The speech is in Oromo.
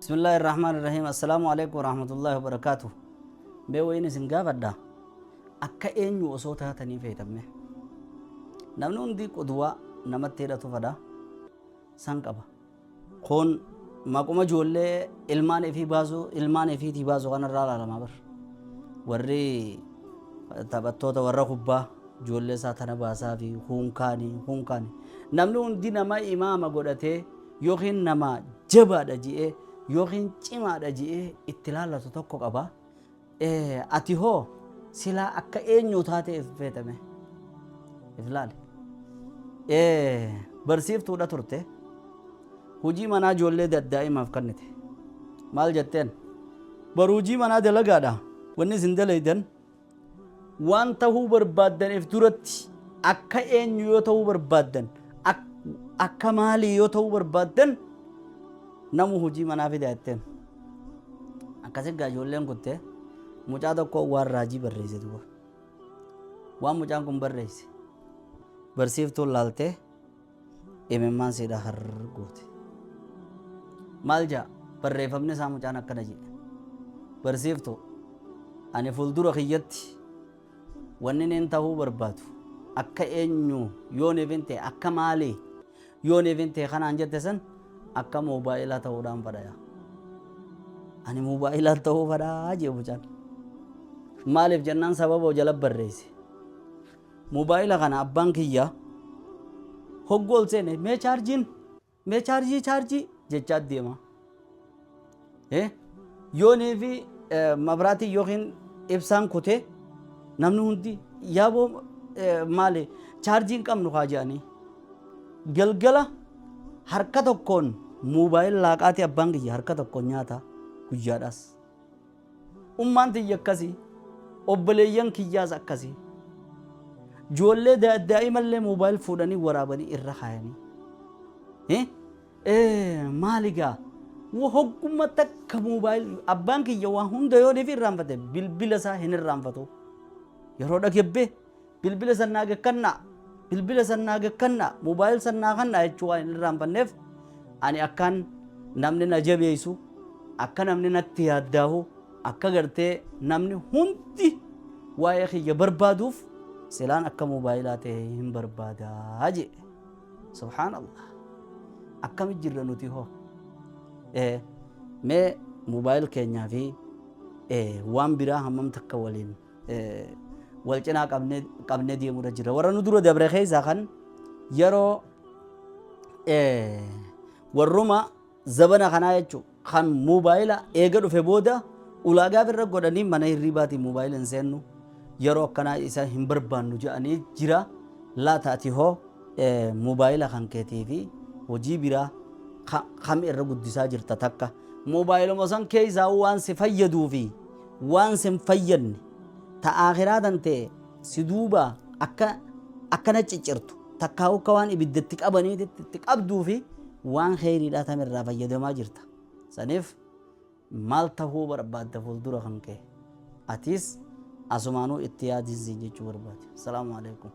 Bismillaahi Irrahmaan Irrahiim Assalaamu Aleykum Warahmatullaahi Wabarakaatuh Mee wayiin isin gaafadha akka eenyu osoo taatanii feetan mee namni hundi qudwaa namatti hidhatu fadha san qaba kun maquma ijoollee ilmaan ifii baasu ilmaan ifiitii baasu kanarraa laalamaa bar warri taphattoota warra kubbaa ijoollee isaa tana baasaa fi kuun kaanii kuun kaanii namni hundi nama imaama godhatee yookiin nama jabaadha ji'ee yookiin cimaadha ji'ee itti laallatu tokko qaba. Ati hoo silaa akka eenyuu taatee if feetame? If laali. Barsiiftuudha turte. Hujii manaa ijoollee daa'imaaf kennite. Maal jetteen? Bar hujii manaa dalagaadha. Wanni isin dalaydan waan tahuu barbaaddan if duratti akka eenyu yoo tahuu barbaaddan akka maalii yoo tahuu barbaaddan namu hojii manaa fida jetteen. Akkasi gaa ijoolleen kutte mucaa tokko waan raajii barreesse duuba. Waan mucaan kun barreesse barsiiftuun laaltee imimmaan siidha har goote. Maal jaa barreeffamni isaa mucaan akkana jedhe. Barsiiftuu ani fuuldura kiyyatti wanni inni ta'uu barbaadu akka eenyu yooniif hin ta'e akka maalii yooniif hin ta'e kanaan jette san akka moobaayilaa ta'uudhaan fadha. Ani moobaayilaa ta'uu fadhaa jee mucaan. Maaliif jennaan sababa jala barreesse. Moobaayila kana abbaan kiyya hogguu ol seene mee chaarjiin mee chaarjii chaarjii jechaa deema. Yoonii fi mabraatii yookiin ibsaan kutee namni hundi yaaboo maali chaarjii hin qabnu kaa jedhanii galgala harka tokkoon moobaayila laaqaatii abbaan kiyya harka tokkoon nyaata guyyaadhaas. Ummaan tiyya akkasii, obboleeyyan kiyyaas akkasii. Ijoollee daa'imallee moobaayil fuudhanii waraabanii irra kaayanii. Maali gaa? Hoggumma takka moobaayil abbaan kiyya waa hunda yoo niif irraanfate bilbila isaa hin irraanfatu. Yeroo dhagebbee bilbila sannaa gakkannaa bilbila sannaa gakkannaa moobaayil sannaa kannaa jechuu waan hin irraanfanneef ani akkaan namni na jabeessu akka namni natti yaaddaahu akka gartee namni hundi waa'ee kiyya barbaaduuf silaan akka moobaayilaa ta'e hin barbaadaa jee. Subhaanallah. Akkami jirra nuti hoo? Mee moobaayil keenyaa fi waan biraa hammam takka waliin wal cinaa qabnee deemurra jira. Warra nu dura dabre keessaa kan yeroo warruma zabana kanaa jechuun kan moobaayila eega dhufe booda ulaagaa irra godhanii mana hirribaatiin moobaayila hin seennu yeroo akkanaa isa hin barbaannu jedhanii jira. Laata ati hoo moobaayila kan keetii fi hojii biraa kam irra guddisaa jirta takka moobaayiluma san keessaa waan si fayyaduu fi waan sin fayyadne ta aakhiraa tan ta'e si duuba akka akkana ciccirtu takkaa akka waan ibiddatti qabaniititti itti qabduu fi waan kheyriidhaa tamirraa fayyadamaa jirta. Saniif maal tahuu barbaadda fuuldura kan kee atis asumaanuu itti yaadin siin jechuu barbaade. Assalaamu alaikum.